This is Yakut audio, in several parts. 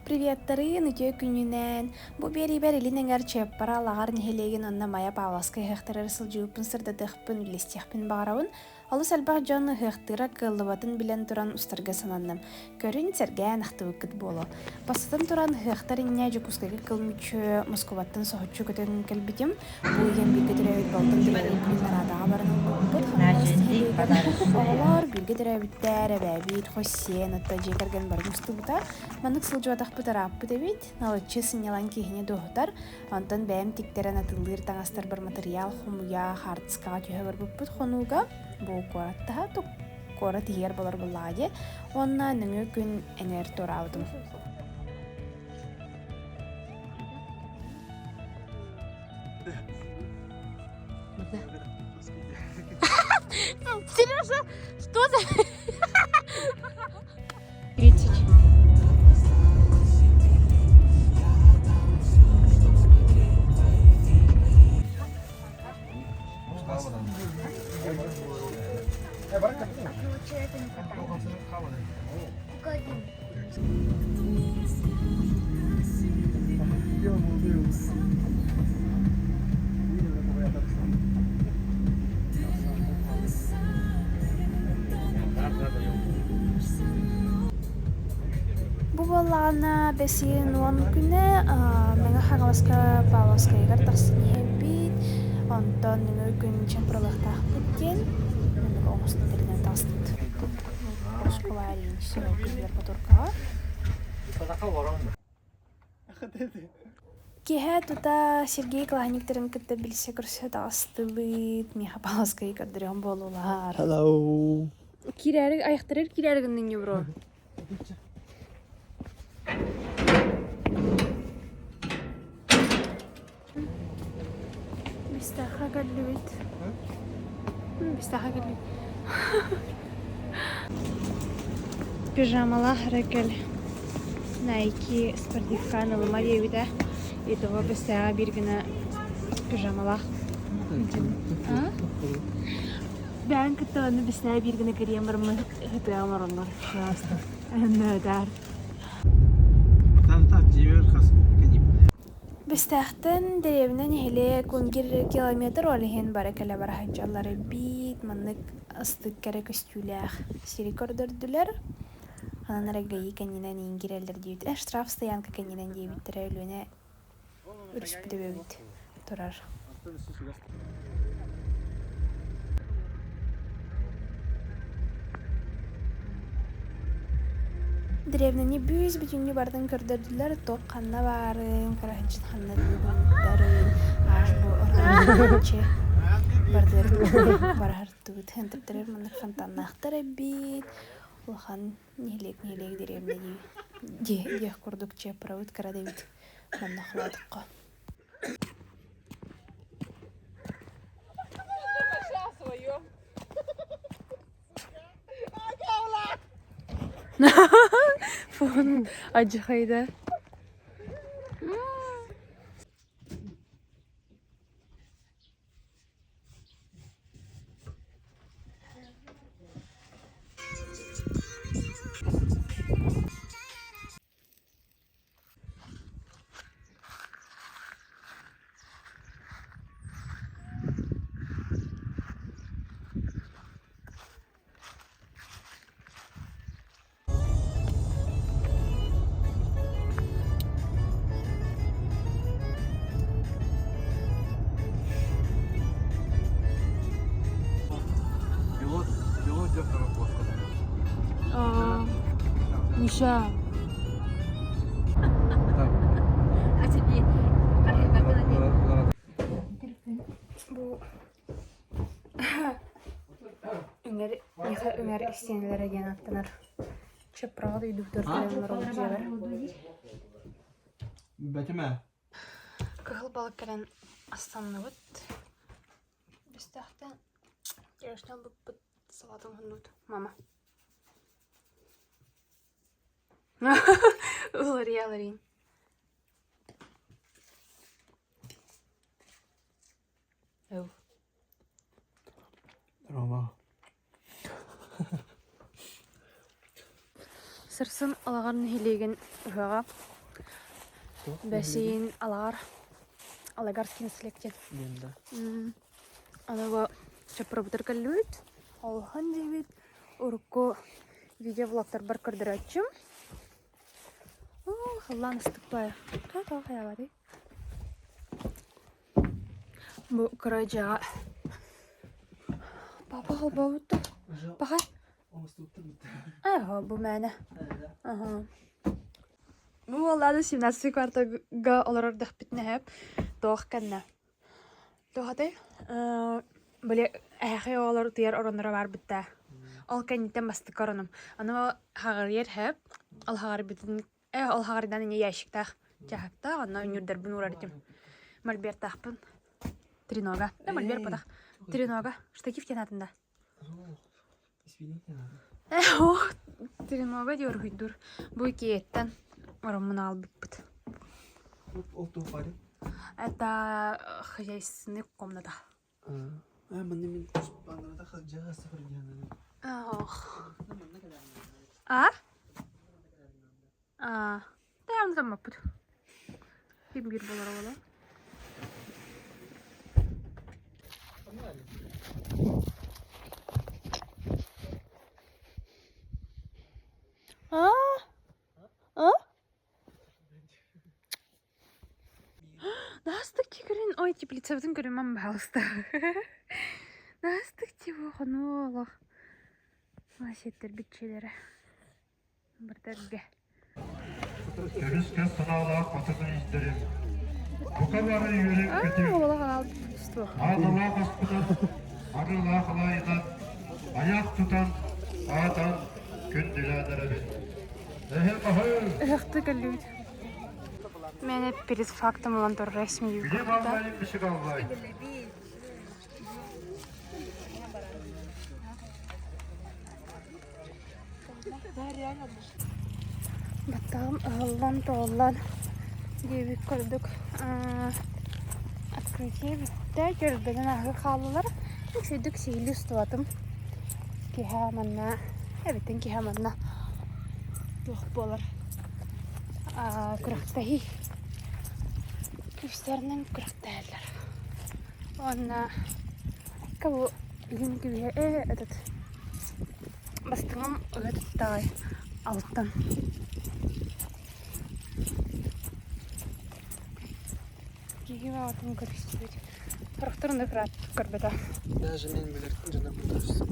Приветтарын, үтүө күнүнэн! Бу биэриибэр Илин эҥэр Чыаппара Алаҕар нэһилиэгин уонна Майа Павловскай ыһыахтарыгар сылдьыбыппын сырдатыахпын, үллэстиэхпин баҕарабын. Олус элбэх дьон ыһыахтыыра кыаллыбатын билэн туран устарга сананным. Көрүн, сэргээн ахтыбыккыт буолуо. Бастатан туран, ыһыахтар инньэ Дьокуускайга кыл мүччү Москубаттан соһуччу көтөн кэлбитим. Бу ыйан бииргэ төрөөбүт балтым төрөөбүт күнүн нарадаҕа баран ылбыппыт. Хаҥалас нэһилиэгэр оҕолор, бииргэ төрөөбүттэр, эбээбит, хос сиэн, оттон дьиэ кэргэн бары мустубута. Маннык сылдьыбатахпыт ырааппыт эбит. Налыччы сынньалаҥ киһини дуоһутар. Онтон бэйэм тиктэрэн атыллыыр таҥастарбар матырыйаал хомуйа, хаартыскаҕа түһэ барбыппыт хонууга. Бу куорат таһа, куорат иһигэр болор буоллаҕа дии. Уонна нөҥүө күн эҥээр туораабытым. Сережа, что за... 30. Бу буоллаҕына бэсиэн уон күнэ Мэҥэ Хаҥаласка Павловскайыгар тахсан иһэбит. Онтон нөҥүө күн чемпралыахтаахпыт диэн маннык оҥостон тэринэн таҕыстыбыт. Оскуола Күһүөр Киэһэ тута Сергей классниктарын кытта билсэ-көрсө таҕыстыбыт. Миэхэ Павловскайы көрдөрүөн буоллулар. Hello. Киирээри айахтарыгар киирээри гынныҥ бро. Бистаха кэллибит. Бистаха кэллибит. Пижамалаах эрэ кэл. Nike спортивканы ылыма диэбитэ. Итого бэстээҕэ биир гына пижамалаах. А? Бэйэҥ кытта аны бэстээҕэ биир гына кириэн бараммын ытыаҕым ороннор. Пожалуйста. Нөдар. Бэстээхтэн дэриэбинэ нэһилиэк унгир километр ол иһин бары кэлэ бара сылдьаллар эбит, маннык астык кэрэ көстүүлээх сири көрдөрдүлэр. Онон эрэ ГАИ кэннинэн иин киирэллэр диэбит, э штраф стоянка кэннинэн диэбиттэрэ Өлүөнэ өрүспүт эбэбит турар. Дэриэбинэни бүүс-бүтүннүү барытын көрдөрдүлэр, туох ханна баарын, кыраһынчын ханна тугуттарын, аж бу оройуонча барытыгар бараһартыбыт. Хантыктарар маннык фонтаннаахтар эбит, улахан нэһилиэк-нэһилиэк дэриэбинэ дии диэх курдук чыаппарабыт кыра да эбит манна холоотоххо. Фон адьахайда. Пилот, пилот Миша. Бу үҥэр миэхэ үҥэр истиэнэлэрэ диэн ааттанар. Чыппыраҕа дойдубутугар кэлэн олорор дьиэлэр. Бэтимэ. Кыһыл балык кэлэн астанныбыт. Бэстээхтэн Конечно, ылбыппыт салатын хоннубут. Мама. Уларыйа уларыйын. Рома. Сарсын Алаҕар нэһилиэгин ыһыаҕа. Бэсиин Алаҕар Алагарский наследие. Аны бу чоппорбутугар кэллибит. Олохон диэбит урукку видеоблогтарбар көрдөрөөччүм. Оо, халлаан ыстык баайа. Тоҕо хайаабатый? Бу кыра дьиэҕэ папа холбообут дуо? Пахай? Ээ, бу мээнэ. Аһа. Бу буоллаҕына 17 кварталга олорор дэхпитинэ эһэп туох кэннэ туох атай били эһээхэй оҕолор утуйар оронноро баар бытта. Ол кэнниттэн бастакы ороном. Аны хаҕырыйар эһэп ол хаҕырбытын Ээ, ол хаҕардан инньэ ящиктаах, дьааһыктаах, онно үнньүрдэрбин уурар этим. Мольбертаахпын. Тренога. Да, мольберт ботах. Тренога. Штатив диэн аатын да. Ээ, ох, тренога диye уруһуйдуур. Бу Икеяттан ороммун аҕалбыппыт. Ол туох баарый? Это хозяйственный комната. Аа, манна мин бааннарата дьаһа сафар диэн. Ох. А? Аа, тэйэм гыммаппыт. Ким биир буолара буолуо. Аа? А? Наастык кигирин, ой, теплицабытын көрүмэн, пожалуйста. Наастык типа хонуу олох. Сиэттэрбит дьиэлэрэ. Бырдарга. Өрүс көс санаалаах хотун истэрим. Бука бары үөрүм көтүм. Аалалаах аспытын, арыылаах алаайынан, айах тутан, аатан күндүлээн эрэбит. Эһэ аһы! Ыһыахтыы кэллибит. Мені перед фактом ылан турар семью Билим аллайын бишик аллай. Баттаҕым ыһыллан-тоҕуллан диэбит курдук открытие бүттэ, көрбөнөн аһыы хааллылар. Үчүгэйдик сиһилии устубатым. Киэһэ манна, эбэтин киэһэ манна туох буолар күрэхтэһии. Күүстэринэн күрэхтэһэллэр. Уонна кого илин күүһэ э этот Бастыҥым ыга туттаҕай алтан. Киһи баҕатын көрүстүбүт. Сорохтор оннук ырааттык көрбөтө. Даже мен билэр дьонум көрүстүм.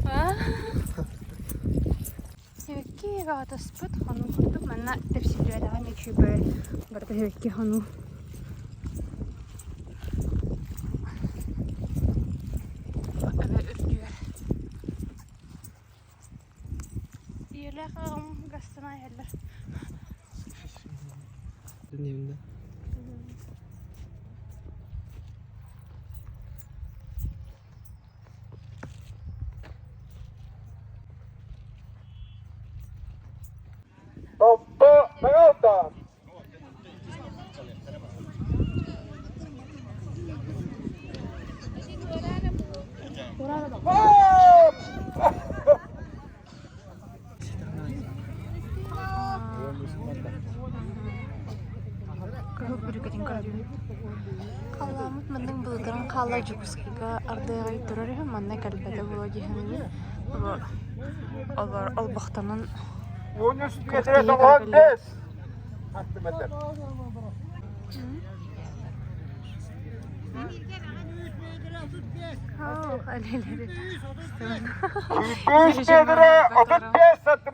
Сибэкки баҕатаспыт хонуу курдук манна тэпсиллибэтэҕэ үчүгэй барыта сибэкки хонуу. Эбэ үрдүгэр Ийэлээх аҕам гостина иһэллэр. Дневна. Топпо Мегалта! Кыһыл бүрүкэтин көрдүм. Халлааммыт маннык былытыран хаалла Дьокуускайга ардыаҕай турар үһү, манна кэлбэтэ буолуо дии саныыбын. Олор олбохтонон Күрэхтэһии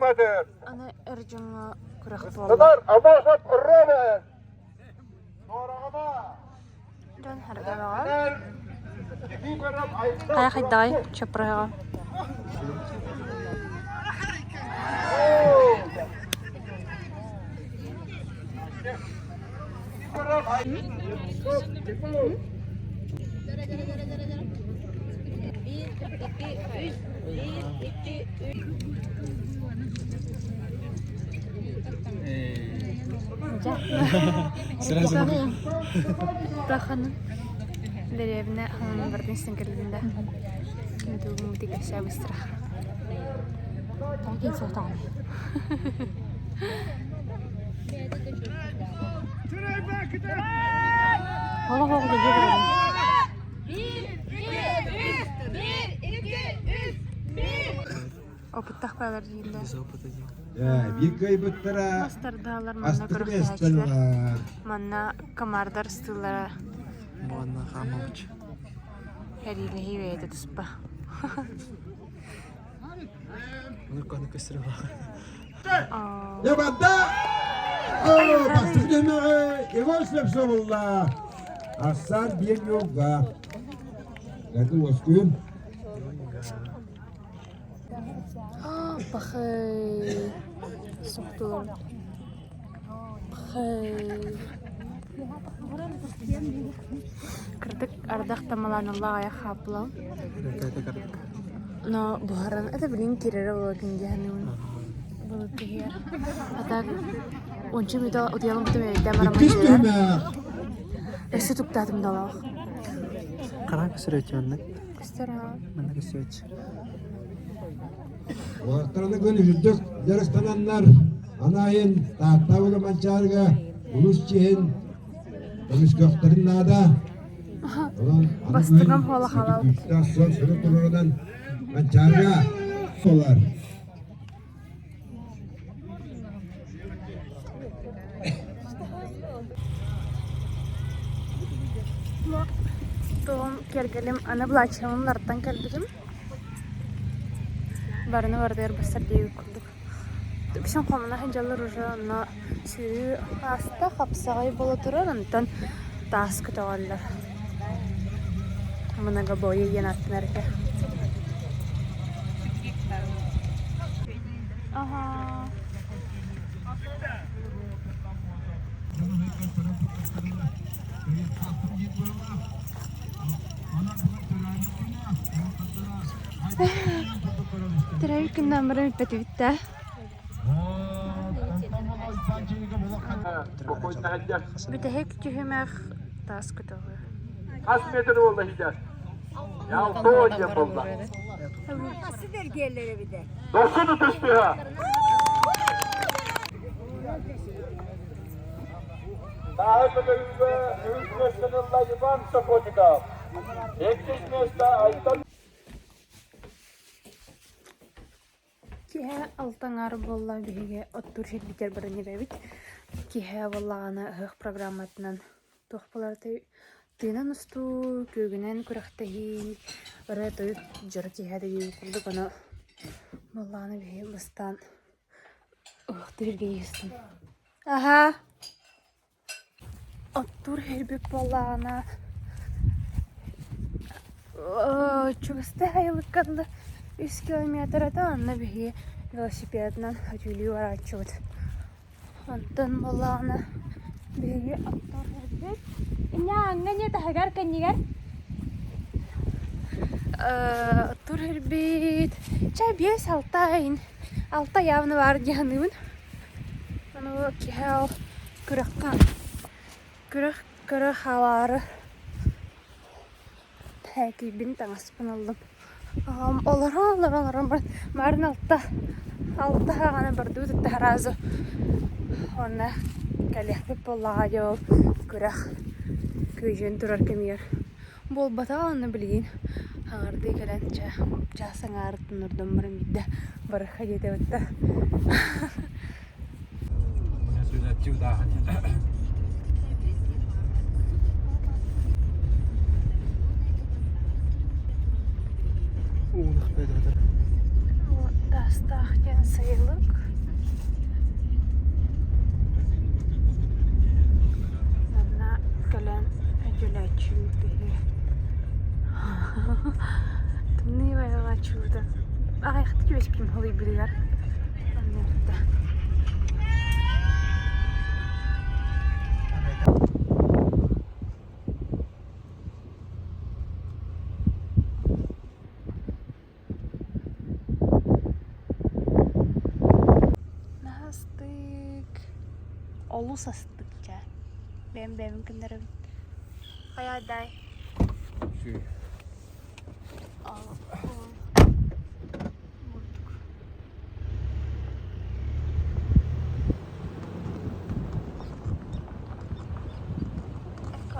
көрө Аны эр дьоҥҥо күрэх буолла. Дьон хардаҕа. Хайа хайдаҕай чоппураһаҕа. Сразу Таханы дэриэбинэ ханан бардын истэн кэллим да ютубум кэпсээ быстро Олох оҕо дьиэ Опыттах балар дииллэр. Без опыта диэн. Биир кыайбыттара Мастардаалар манна астык көрүхтээччилэр. миэстэлэр. Манна комардар ыстыыллара Буонна хаамабыч. Кэриилэһии бэйэтэ туспа. Нукканы көстөрө Дебатта! Бастакы түһүмэҕи Егор Слепцов ылла. Арсан биир ньуга. Гаты уоскуйун. Пахай. Сохтулар. Пахай. Кырдык ардах тамалаанылла аҕайах хааппылам. Но буһаран это блин кирэрэ болотун диэхэнибин. Былыт түһүөр. А так ончу мүтэ утуйалым кытым эйдэ Иккис түһүмэх. Өссө туктаатым далаах. Хара көсөрөчү маннык. Көстөр аа. Манна көсөрөчү. Уолаттарына күн үрдүк дьарыктананнар анаайын Тааттабыга Манчаарыга улус чиһин көмүскүөхтэрин наада. Онон Бастыҥым хуола халал. күүстээх суол сыры турарынан Манчаарыга солар. Туом киэргэлим аны былааччыйаларыттан кэлбитим. Барыны барытыгар барсар диэбит курдук. Үксүн хомуна сылдьаллар уже онно сүүрүү ааста, хапсаҕай буола турар, онтон таас көтөҕөллөр. Многобои диэн ааттанар этэ. Аха. Төрөөбүт күннээн баран бүппэтибит да. Бүтэһик түһүмэх таас көтөҕө. Хас метр буолла сейчас? Ялто диэн буолла. Дохсун ытыстыһа. Тааһы көтөрүүгэ үһүс миэстэни ылла Иван Сокотиков. Иккис миэстэ Айтан Киэһэ алта аҥаар буолла биһиги оттуур сирбитигэр баран ирэбит. Киэһэ буоллаҕына ыһыах программатынан туох буоларый тыынан устуу, күөгүнэн күрэхтэһии, ырыа-тойук дьоро киэһэ да диэбит курдук ону буоллаҕына биһиги бастаан ыһыахтыыр сиргэ иистим. Аһаа Оттуур сирбит буоллаҕына чугастыы сайылыкка дылы үс километр этэ, онно биһиги велосипедынан өтүүлүү барааччыбыт. Онтон буоллаҕына биһиги оттуур сирбит Инньэ ини таһыгар кэннигэр оттуур сирбит чэ биэс-алта ин алта явно баар дии саныыбын. Аны киһи ол күрэххэ күрэх көрө хаалаары тээкийбин таҥаспын ыллым. Аҕам олорон олорон олорон баран марын алта алта хаҕана бардыбыт ытта сразу уонна кэлиэхпит буоллаҕа дии ол күрэх күөдьүйэн турар кэмигэр буолбатаҕа онно билигин хаҥардыы кэлэн чэ чаас аҥаарыттан ордон баран биирдэ барыахха диэтэбит да. Таастаах диэн сайылык. Манна кэлэн өйдөлөөччүбүт биһиги. Тымныы байҕаҕа чууда. Аҕыйахта түбэспитим холуйбутугар. Онно бүттэ. Наһаа астык. Олус астык дьэ. Бэйэм бэйэбин кыннарабын. Хайадай?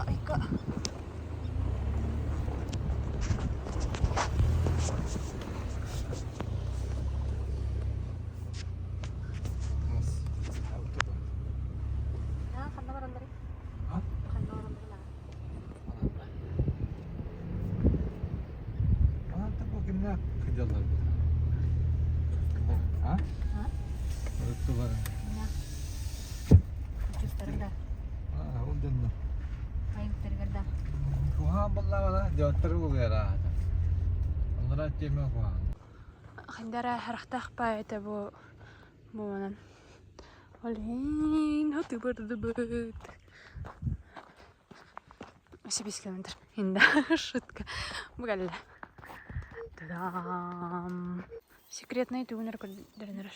Айка. Ханна баралларый? Ханна баралларый? Ата бу кимнээх сылдьаллар А? Ырыттылар. Чувствовали? А, ол дьоннор. Айыктарыгар да. Куһаҕан буоллаҕына дьонтор булуйар аата. Оннура тиэмэ куһаҕан. Хандара харахтаах баайыта бу бу манан. Олин хаты бардыбыт. 8 километр. Инда шутка. Бу кэллэ. Та-дам! Секретный түгүнэр көрдөрөнөр.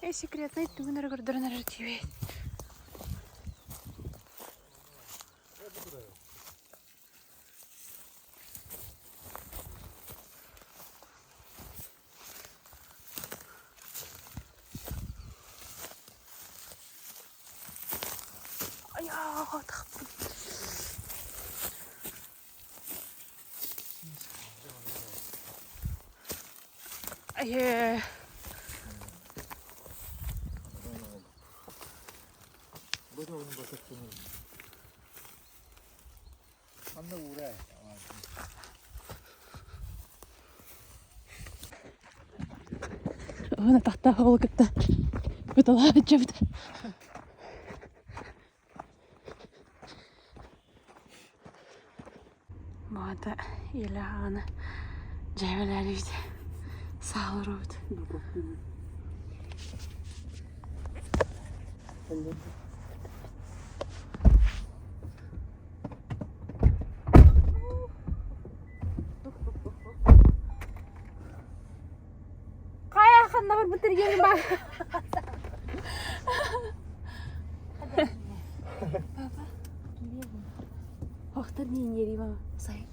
Э, секретный түгүнэр көрдөрөнөр тиибит. Айаа, Айе. Манна уурай. Уон атахтаах оҕолу кытта быталааччыбыт. Баата илэ аҕаны дьээбэлээрибит саалырыбыт. Хайа ханна барбыт тиргиэн баар. Папа, Охтар нииньери мама. Сахи.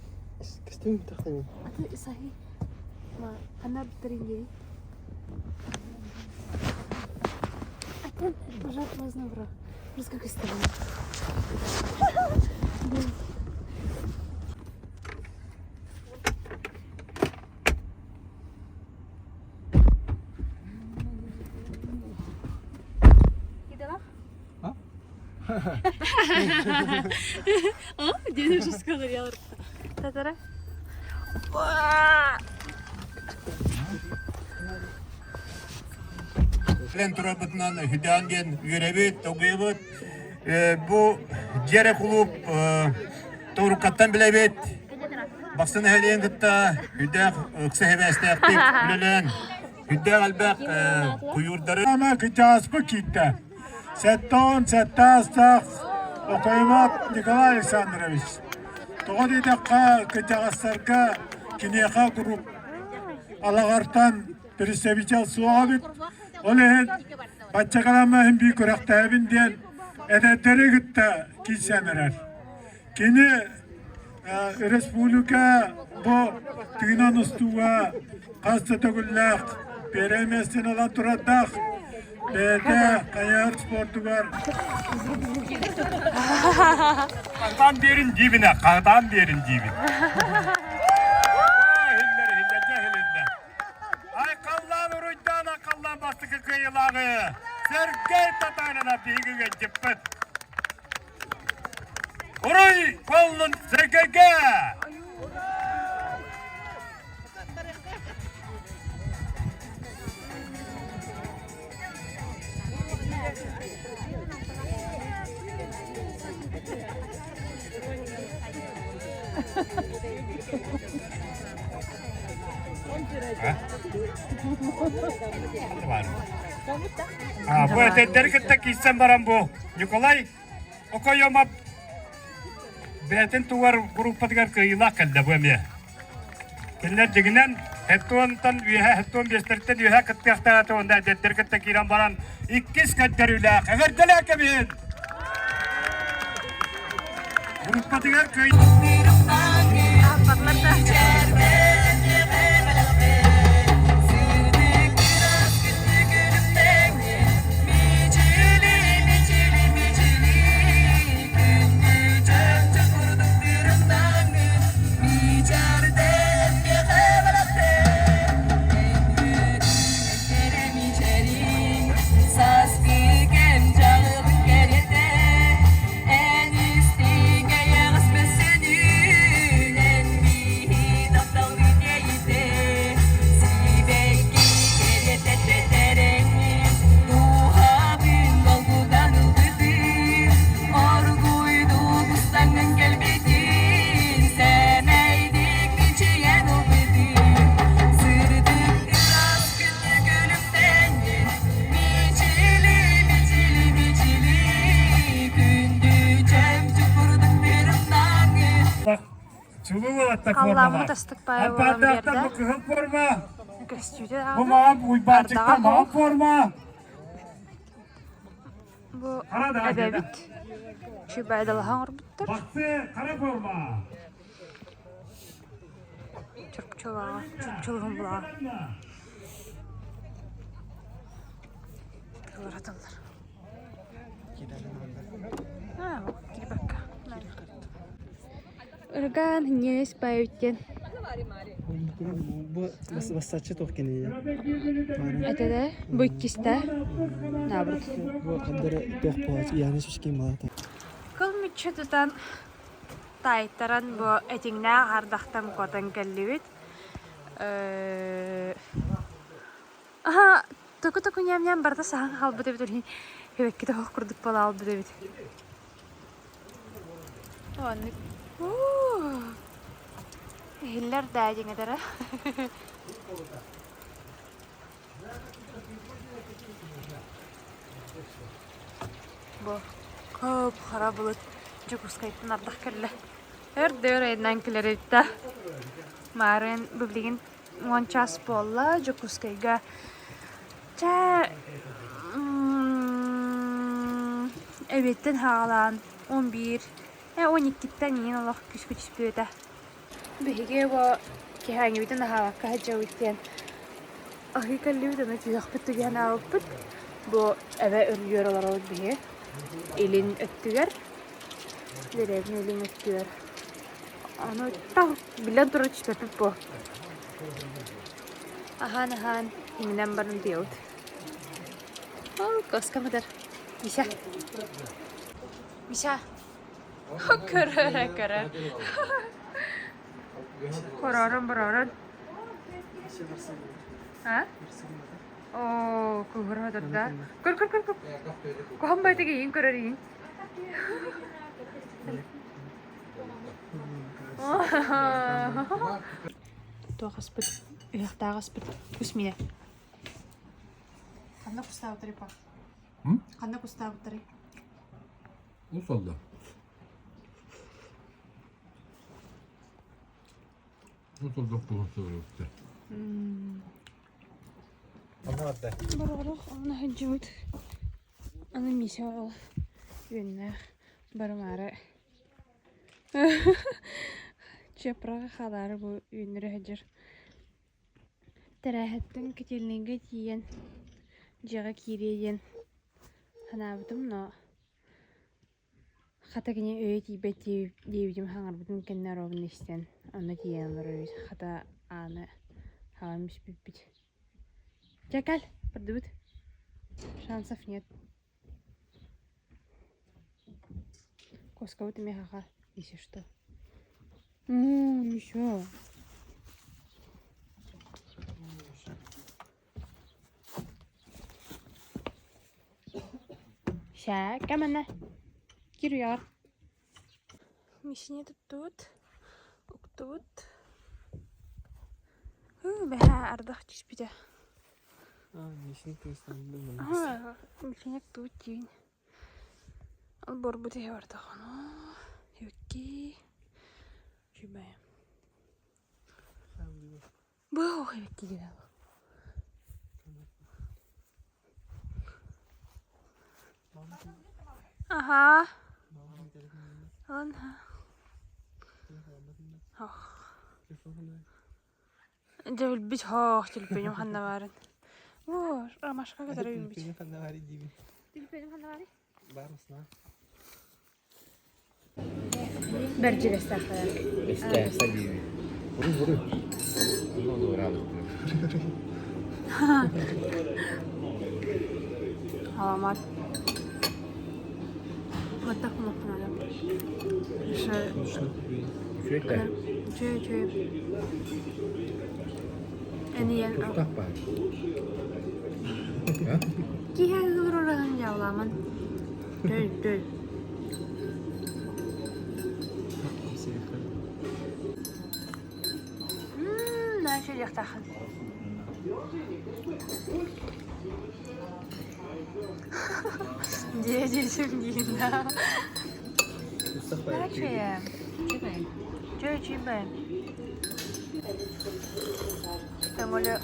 Костюм тахтамин. Аты сахи. Ма ханна барбыт Атын уже поздно бро. Просто как стало. А? А? Где уже сказал? Татара. Лен турабытынан хүдээн диэн үөрэбит, тогуйбут. Бу дьиэрэ кулууп туруккаттан билэбит. Бахсын нэһилиэн кытта хүдээх ыкса хэбээстээхтик үлэлээн хүдээх элбэх куйуурдары Ама кычааспы кииттэ. 77 аастаах Окоемов Николай Александрович. Тоҕо диэтэххэ, кырдьаҕастарга киниэхэ куруук Алаҕартан представитель суоҕа эбит. Ол иһин бачча каламма иһин бии күрэхтэһэбин диэн эдэрдэри кытта киирсэн эрэр. Кини республика бу тыынан устууга хас да төгүллээх первое миэстэни ылан турардаах. Бэйэтэ хайыһар спордугар Хатаан биэрин диибинэ, хатаан биэрин диибин. Иһиллэр, иһиллэр, дьэ иһилиннэ. Айхаллаан уруйдаан айхаллаан бастакы кыайыылааҕы Сергей Татаринов биһиги ыалдьыппыт. Уруй буоллун Сергейгэ! А, бу этэрдэри кытта киирсэн баран бу Николай Окоемов бэйэтин тугар группатыгар кыайыылаах кэллэ бу эмиэ. Кинилэр дьиҥинэн хеттуонтан үөһэ хеттуон биэстэриттэн үөһэ кыттыахтаах этэ уонна эдэрдэр кытта киирэн баран иккис көрдөрүүлээх эҕэрдэлээ кэбиһин! Группатыгар кыай Чулуу уолаттар Халлааммыт формалаах. астык баайа буолан Ампаардаахтар биэрдэ. бу кыһыл форма, Көстүүтэ бу даҕаны, маҕан ардаҕа Уйбаанчыктан маҕан суох. форма. Бу Хара да эбэбит Чуйбайдалаһа оҥорбуттар. Бахсы хара форма. Чурапчылаҕа, Чурапчылыһын булаҕа. Тыллар. Кирбакка. Ыргаан ньиэс баайыттен. Бу бассаччы туох кинигэ? Этede бу иккистэ наоборот. Бу хандары туох буолач Яны Шишкин балата. Кыл мүччү тутан таайтаран бу этиҥнээх ардахтан куотан кэллибит. Аха, току-току ньээм-ньээм барыта саһан хаалбыт эбит иһин эбэккитэ оһох курдук буола хаалбыт эбит. Оннук. Иһиллэр даа диҥэтэрэ. Бу хап-хара былыт Дьокуускайтан ардах кэллэ. Өр да өр айаннаан кэлэр эбит да. Маарыын бу билигин 10 час буолла Дьокуускайга чэ эбиэттэн саҕалаан 11 12-ттэн иҥин олох күскү түспүтэ. Биһиги бу киһээҥҥибитин аһаабакка сылдьабыт диэн аһыы кэллибит аны түһүөхпүт түгээн аабыппыт. Бу эбэ үргүөр олоробут биһи илин өттүгэр дэриэбинэ илин өттүгэр. Аны биллэн турар түспэппит буо. Аһаан-аһаан иҥнэн баран утуйабыт. Ол коска бытар. Миша. Миша. Көрөр көрөр. Коророн боророн. А? Оо, куһура да. Көр көр көр көр. Куһан байтыгы иин көрөр иин. Туох аспыт, ыһыахтаах аспыт кус миинэ. Ханна кустаабыттарый па? Ханна кустаабыттарый? Ус олду. Ус олду куһун сөбүлүктэ. Барарах онно сылдьыбыт. Аны Миша ол үөннээх барымаары Чыаппараҕа хаалаары бу үүннэрэ сылдьар. Тэрээһэттэн котельнайга тиийэн дьиэҕэ киириэ диэн санаабытым, но хата кини өйө тиийбэт диэбитим хаҥарбытын кэннэ ровно истэн онно тиийэн олорор эбит. Хата ааны хаҕан бүспүппүт. Дьэ кэл, бардыбыт. Шансов нет. Куоскабыт эмиэ хаха, если что. Еще. Ща, кэмэнэ. Кириар. Мишине туттубут, уктубут. Бэһээ ардах түспүтэ. Мишине туут диин. Ол борбут иһэ бардахоно. Үкки. Үчүгэй. Бу эбикки диэн. Аха. Ылан Дьэ билбит хоох түлпүнүм ханна баарын. Оо, ромашка кытары үүммүт. Ханна баары диибин. Түлпүнүм ханна баары? Бар мısına? Бэрдьигэстээх Бэстээххэ диибин. Буруй буруй. Онно уораабыттым. Аламат. Баттах мунуккунада. Үчүгэй да. Үчүгэй үчүгэй. Эниен Тустаах баар. Киһи ылырырыһын дьаалааман. Төй төй. Начал диэхтааххын. Дьиэ дьиэсим диин да. Начал. Чэй чиибэйин. Төҥөлө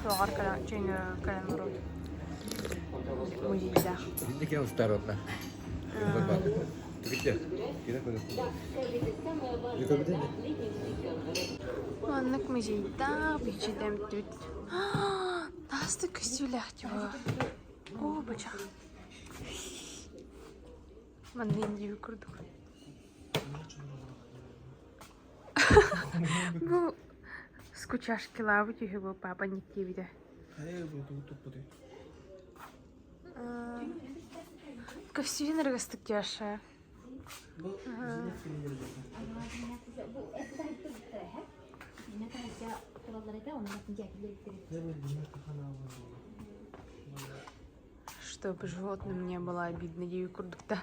суоҕар кэлэн чэйнэ кэлэн олоробут. Музейдаах. Маннык музейдаах бичидэм түт. Таасты көстүүлээх дьуо. Оо, бачах. Манна индиви курдук. Бу скучашкилаабыт үһү бу папа никтиэбитэ. Көстүүтүн ырыгастык Дяша. Чтобы животным не было обидно дии курдук да.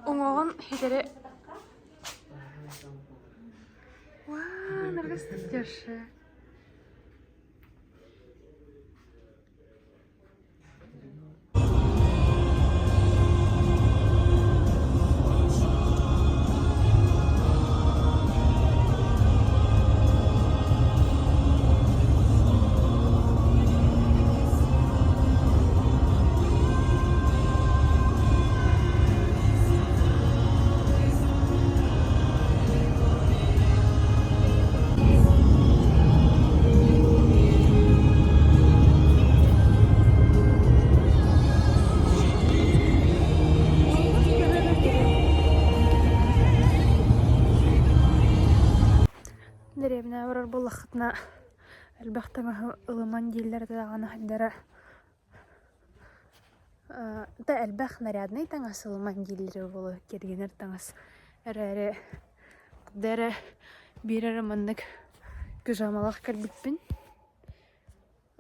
Уҥуоҕун хитэри Уаа, ныргыстык Дяша. Дэриэбинэ барар буоллаххытына элбэх таҥаһы ылыман дииллэр этэ даҕаны хайдара да элбэх наряднай таҥас ылыман дииллэрэ буолуо кэргэнэр таҥас эрээри да эрэ биир эрэ маннык пижамалаах кэлбиппин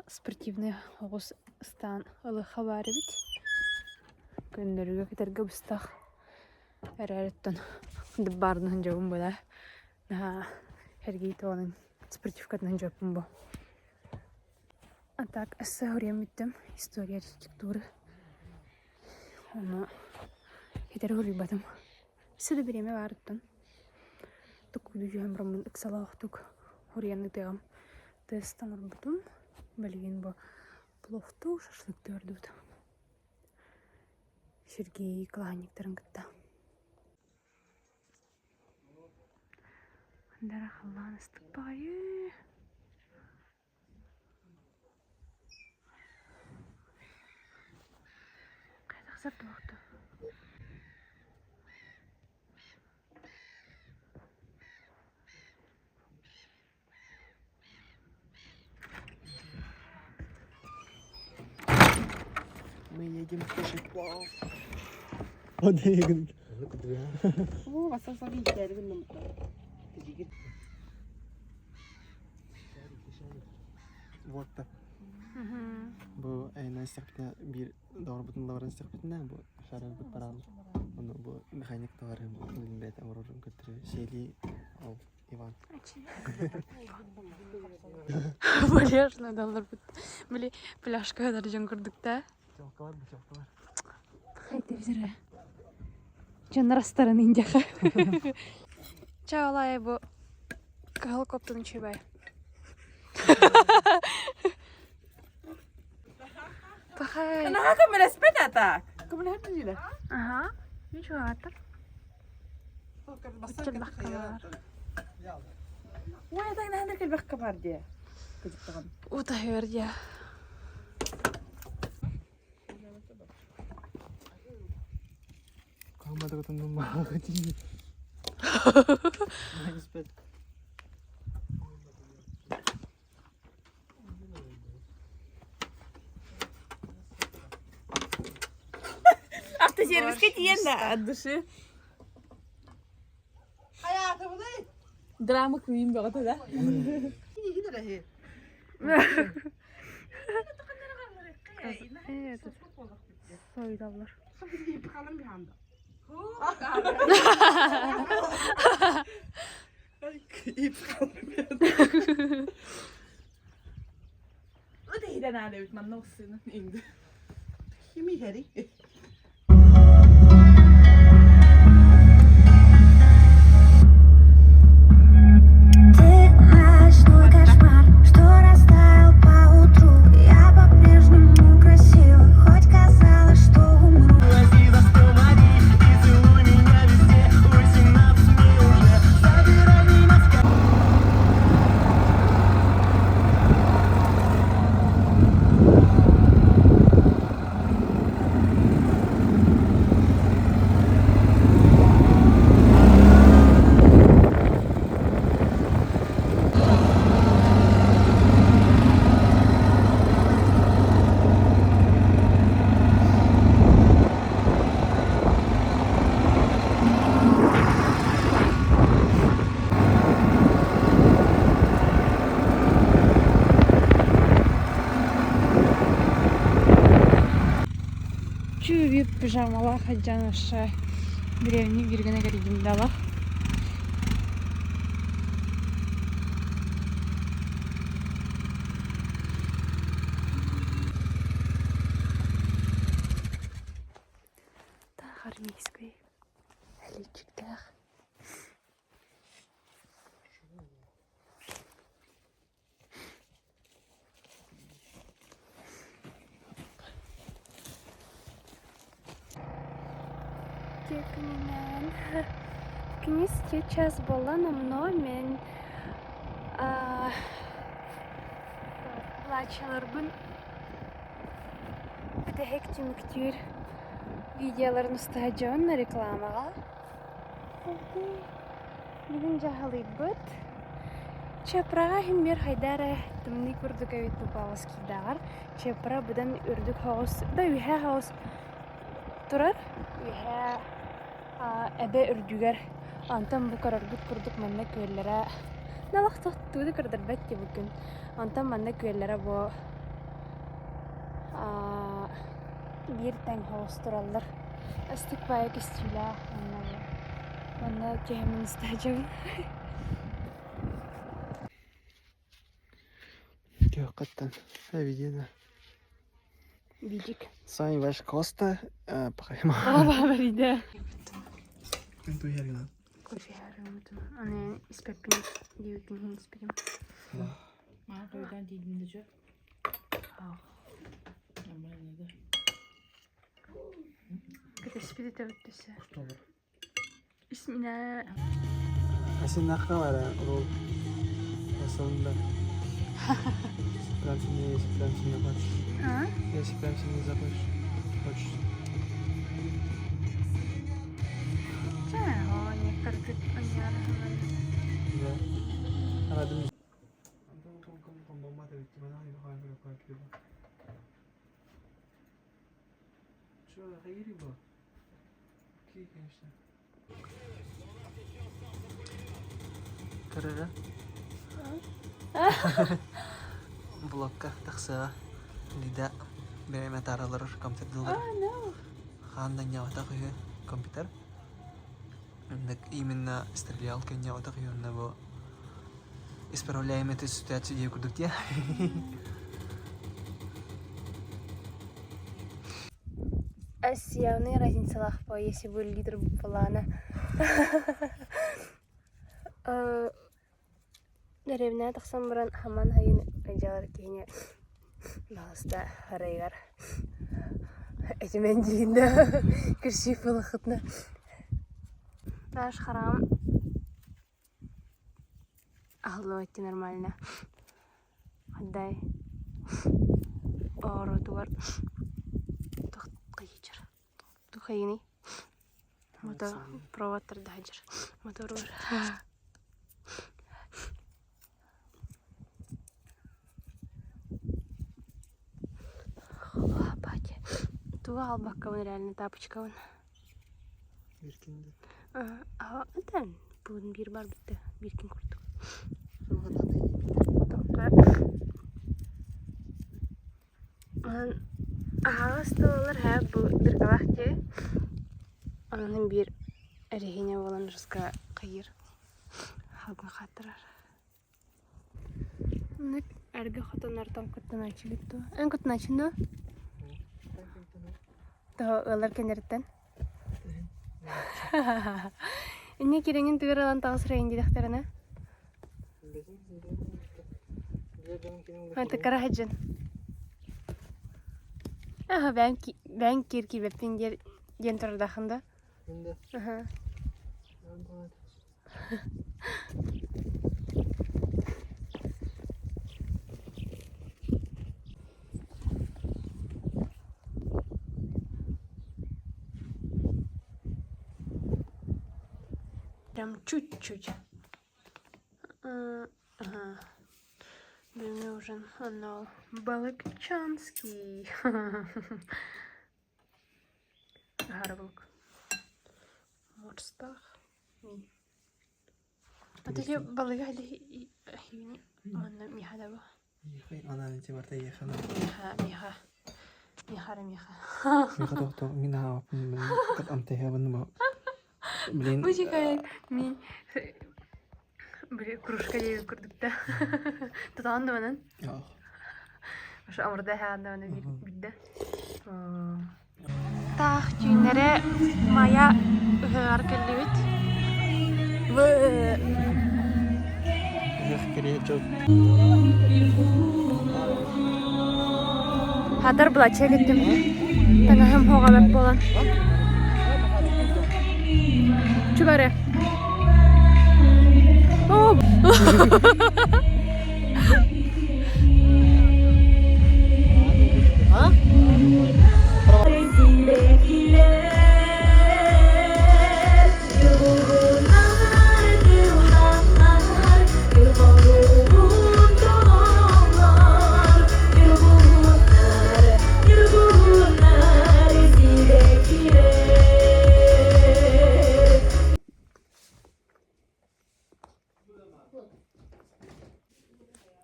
спортивнай оҕус ыстаан ылыахха баар эбит көннөрүгэ кэтэргэ быстах эрээри оттон баарынан дьобун была наһаа сэргии туонун спортивкатынан дьоппун бу А так эссе суруйан бүттүм история архитектуры ону хитэри суруйбатым өссө да бириэмэ баарыттан туккуйду түһэн бараммын ыксалаахтык суруйан ытыаҕым тест оҥорбутум билигин бу пловтуу шашлыктыы ордубут Сергей кылаанньыктарын кытта Андара халлаан ыстык баҕайы Хайдах туохту? Мы едем кушать плов. Вот так. Бу айна истэхпитинэ биир доҕорбутун лабаран истэхпитинэ бу шарарбыт бараан ону бу механик товарым билбэт оҥорорун көрдөрө сиэлии ол Иван. Валерна далларбыт. Били пляжка дьон курдук да. Бутылкалар, бутылкалар. Хайда бизere. Дьоннор астарын индиэхэ. Чаалай бу кыһыл коптун үчүгэй. Пахай. Наһаа көмөлөспөт ата. Көмөлөһөр дилер. Аха. Ничего аттар. Уччаллахкалар. Ой, ата наһаа кэлбэхкэ бар дии. Кыжыктаҕын. Утаһыар дьэ. Автосервиске тиийэн да от души. Драма квин бөҕөтө да. Soyudallar. Чү пижамалаах сылдьан вообще древний биргэнэ кэрийдим да Таах армейскай әличиктээх. Күнүнэн күнүс час буолла номнуо мин плачаларбын бүтэһик түмүктүүр видеоларын уста дьон рекламаҕа Бүгүн дьаһалыйбыт. Чапраҕа иһин биир хайда эрэ тымныы курдук эбит Павловскийдааҕар. Чапра быдан үрдүк соҕус, да үөһээ соҕус турар. Үөһээ эбэ үрдүгэр. Онтон бу көрөргүт курдук манна күөллэрэ налах тугу да көрдөрбөт дии бу күн. Онтон манна күөллэрэ бу биир тэҥ соҕус тураллар. Астык баайа көстүүлээх манна бу. Манна киһимин ыстаадьабын. Көххөттөн Эвидина. Видик. С вами ваш Коста. Бабарида. Туярина. Кофе харымытым. Аны испеппин диэбиппин иһин испитим. Кэтэспит этэбит төсө. Исминэ Асинахха бара ол Асында. Прям сильнее, если прям сильно хочешь. А? Если прям сильно захочешь. Хочешь. Чэ, о, некаргыт аньяраһыман. Да. Арадым. Көрөрө. Блокка тахсыаҕа. Лида бириэмэ таараларар компьютердыылар. Хаан да ньаҕатах үһү компьютер. Оннук именно стрелялка ньаҕатах үһү онно бу исправляем эту ситуацию диye курдук дии. Явный разницалаах по если бы лидер плана. Дэриэбинэҕэ тахсан баран хаман хайын дьалар киһини баҕаста арайыгар этимэн диин да күрсүү буолаххытына Тааш хараҕым аһыллыбат дии нормально Отдай оҕоротугар тухайыный мотор провод тарда сылдьар моторугар Тугу аҕалбаккабын реально тапочкабын Атын бүгүн биир барбыт бииркин курдук. Онон аһаҕас тыллар һээ бу дыргалаах дии. Онон биир эрэһиинэ буолан русска хайыыр халгын хааттарар. Оннук эргэ хотоннортон куттанааччыбыт дуо? Эн куттанааччын дуо? Тоҕо ыаллар кэннэриттэн? Инньэ кирэҥин тыгыр ылан таҕыс ырайын диэтэхтэринэ? Тыккара сылдьын. Аха бэйэм бэйэҥ киир киирбэппин диэн турардааххын да? Аха. Прям чуть-чуть. Ага. Бүгүҥҥү ужин онно балыкчанский. Аһарыбылык. Морстаах. Атыги балыга манна миха да Она тимарта ехана. Миха, миха. Миэхэ эрэ миэхэ. Миэхэ тохто мин аһаабаппын амтаһыабын Блин. Бу чекай мин Били кружка диэбит курдук да. Тутаҕын да манан? Ошо омурда эһэҕин да маны билдэ. Таах түүннэрэ Майа ыһыаҕар кэллибит. Хатар былачча кэттим. Таҥаһым хоҕалар буолан. Чубары.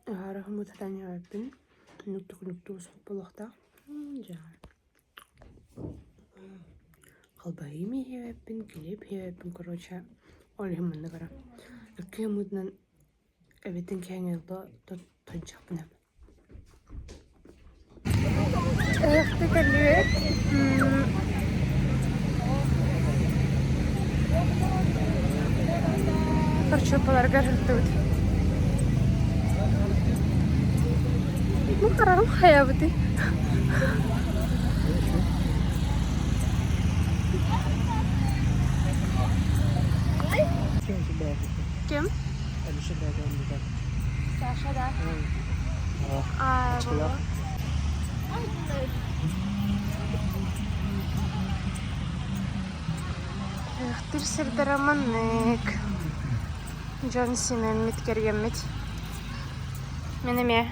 Аһара хомутатан нуктук-нуктуу буолуохтаах. Дьэ Халбаһыы иһиэбэппин, килиэп иһиэбэппин, короче, ол иһин маннык эрэ. Икки ымыытынан эбэтин кээҥилбэ тончахпына. Ыһыкты кэллибит. Хорчуоппаларга ыһыктыбыт. Бу хараҕым хайабытый? Ким? Саша, да. А, Ыһыктыр сирдэрэ маннык. Дьон симэммит, кэргэммит. Мин эмиэ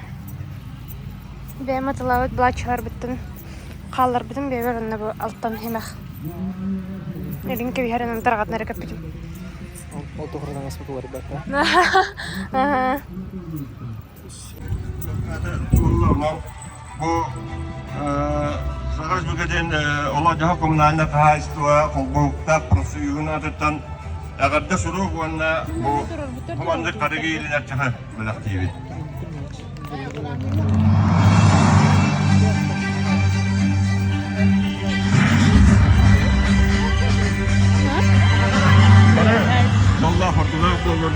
бэйэм атылаабыт былааччаларбыттан хаалларбытым бэйэбэр онно бу алтан химэх илин кэбиһэрин тарҕатан эрэ көппүтүм. Ол туһунан аҥаспыт уларыйбат Аа. Бу Саха Республикатын олох-дьаһах коммунальнай хаһаайыстыба холбоһуктаах профсоюһун аатыттан эҕэрдэ сурук уонна бу бу маннык харыгы иилинэр чаһы бэлэхтиибит. Дьоллоох ордулаах буоллун,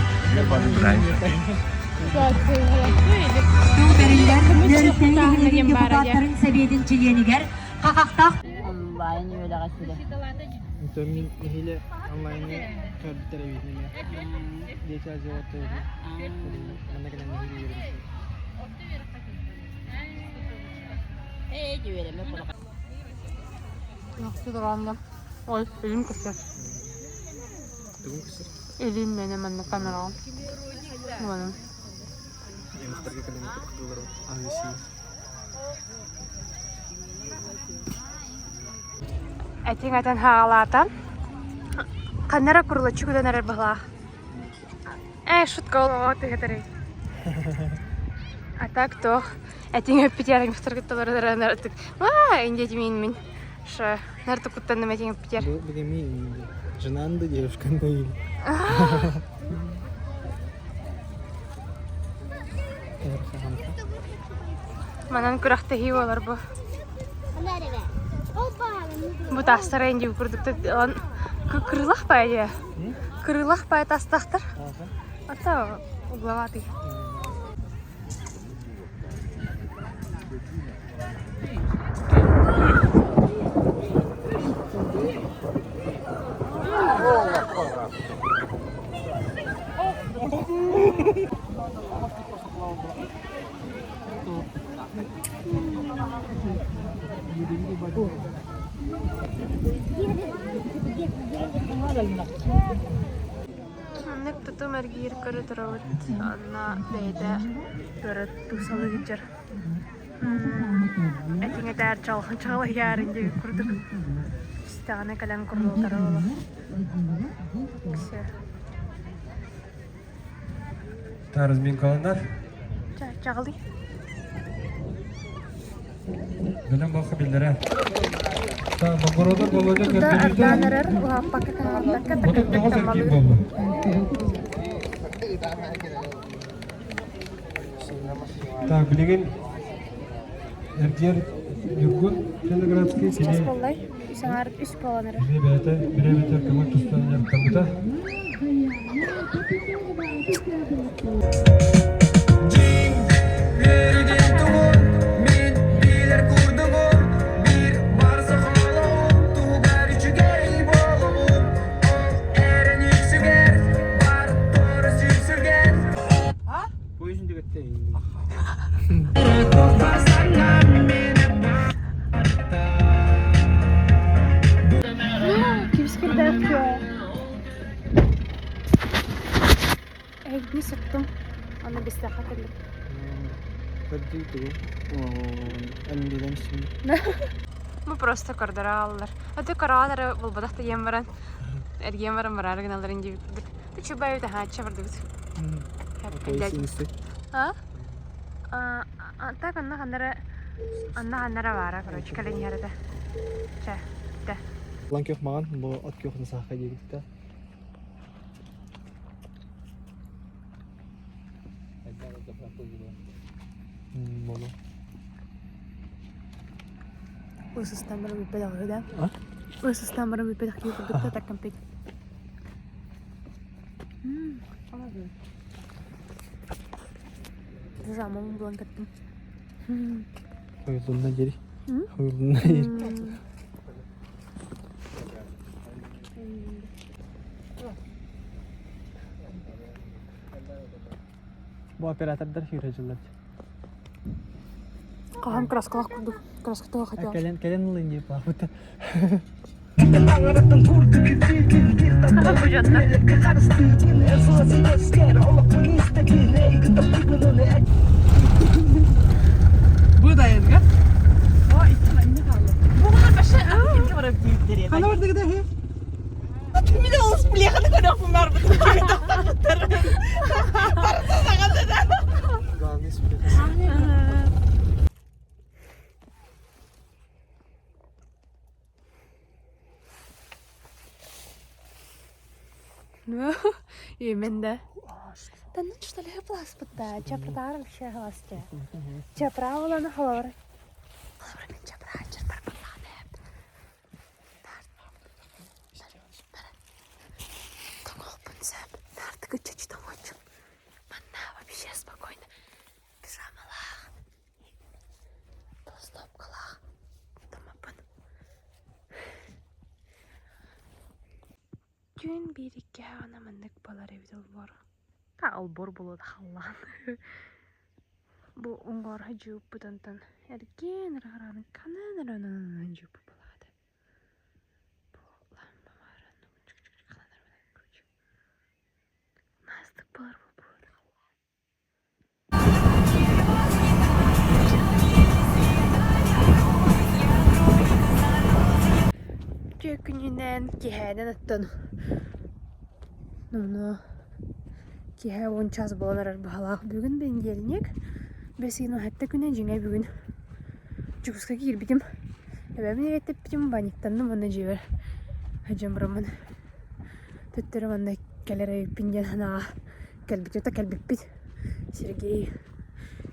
Тыл бэриллэр Нөөрүктээйи нэһилиэгин депутаттарын сэбиэтин чилиэнигэр Хахахтаах Онлайн үөрэҕэ сүрэ. Онтон мин нэһилэ онлайнҥа көрбүттэр эбит эмиэ. Дети Азиата манна кэлэн нэһилэ үөрэммит. Ээ, үөрэмэ Ой, илим көстөр. Тугун көстөр? Илим мене манна камераҕа. Манан. Аймахтарга кэлэн кыттылар аһыы Этиҥ этэн хаалаата. Ханна эрэ курулаччы күлэн эрэр быһылаах. Ээ, шутка олоҕо тыһытарый. А так туох этиҥ эппитиэр аймахтарга толору аа инде мин Ша, нарты куттанным этиҥ эппитиэр. Бу Жена да девушка да или. Манан күрэхтэһии буолар бу. Бу таастара инди курдук кырылах баайа. Кырылах баайа таастаахтар. Ата угловатый. Маннык тутум эргиир көрө турабыт. Онно бэйэтэ көрө тусалы сылдьар. Этиҥ этээр чалҕыйаарын диэбит курдук истэҕинэ кэлэн курулутара буолуо. Все. Разминкаланар. Чаҕылый. Бэлэм буолха биллэрэ. Новгородов Володя Туда көрдөрүүтэ ардаан эрэр, уһаппакка хаалбакка 39 эргиир такырдык буолла. Так, билигин эргиэр Ньургун Черноградский Сейчас кини буоллай. Үс аҥаар үс буолан эрэр. Эмиэ бэйэтэ бириэмэтигэр көҥүл тустан дьарыктаммыта. Эһигини суттум. Аны бистэххэ кэллим. Көрдүү тугу? Эн Мы просто көрдөрө ааллар. Аты кораҕан эрэ булбатах да диэн баран, эргиэн баран бараары гыналларын диэбиппит. Чубай таһааччы бардыбыт. А? Так анна ханнара анна ханнара баара, короче, кэлэн иһэр этэ. Чэ, бүтэ. Лан күөх маҕан, бу от күөхүн саахха диэбиттэ. Боло. Ысыстан баран бүппэтэх да. Ысыстан баран бүппэтэх киһи курдук да таккампит. Жамом булан кеттим. Хойулунна дири. Хойулунна дири. Бу оператордар сүүрэ дьыллар. Хаһан краскалаах курдук. Краскатыга хотел. Кэлэн кэлэн ылын диye баабыта. Бу дайырга. Хана бардыгыда хи? Мин олус плеханы көрөхпүн барбытым. Барыта саҕата да. Главный сплеха. Ну, именно. Да ну что ли пласпыта, чапратар вообще глазки. Чапра на холор. Холор мен чапра чапра Манна вообще спокойно пижамалаах, толстовкалаах томоппун. Күн биир икки аҕана маннык буолар эбит олбуор. Та олбуор буолуо да халлаан. Бу уҥуорха дьууппут онтон эргиэн ыраҕыраҕын ханан эрэ онон дьууппут буолаата. Бу лампа баара Настык буолар буолбут. Күнүнэн киэһээнэн оттон номнуо киэһэ уон час буолан эрэр баһылаах бүгүн бэнидиэнньик бэс ыйын уһатта күнэ дьиҥэ бүгүн Дьокуускайга киирбитим эбэбин эбэтэппитим баниктанным уонна дьиэбэр сылдьан бараммын төттөрү манна кэлэр эбиппин диэн санааҕа кэлбит это кэлбиппит Сергей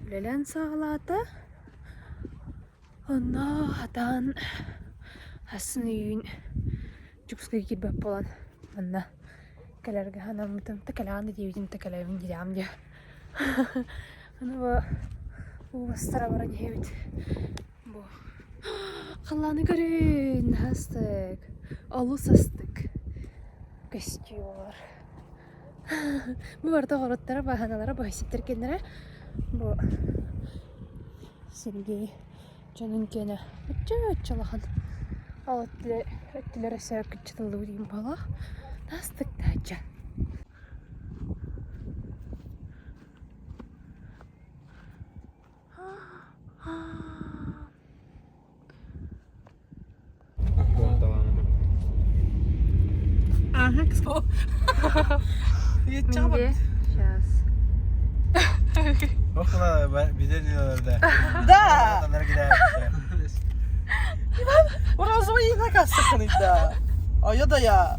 үлэлээн саҕалаата Онно хатаан асын үйүүн Дьокуускайга киирбэт буолан манна кэлэргэ санаммытым да кэлэҕин да диэбитим да кэлэбин диэҕим диэ Аны бу уостара баран иһэбит бу халлааны көрүн астык олус астык көстүү буолар Бу барыта оҕуруоттара, бааһыналара, баһыситтар кэннэрэ бу Сергей дьонун киэнэ оччо-оччо улахан. Ол өттүлэр өссө кыччатыллыбыт диэн буолуох. Наастык даача. Сейчас. Около биде да. Да! Розовый накасса А я да я.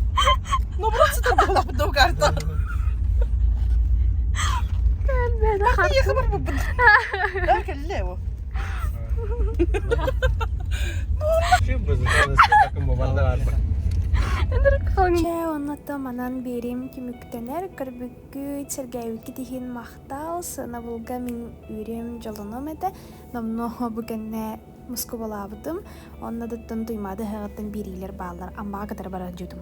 Ну просто там была бы карта. Я хабар бу. Кэллэ Чэ, онно манан биэриим түмүктэнэр, көрбүккүт, сэргээбиккит иһин махтал, сыанабылга мин үөрүөм, дьолунуом этэ. Номнуо бу кэннэ Москубалаабытым, онно да Туймаада ыһыаҕыттан биэриилэр бааллар, Аммаҕа кытары барар дьутум.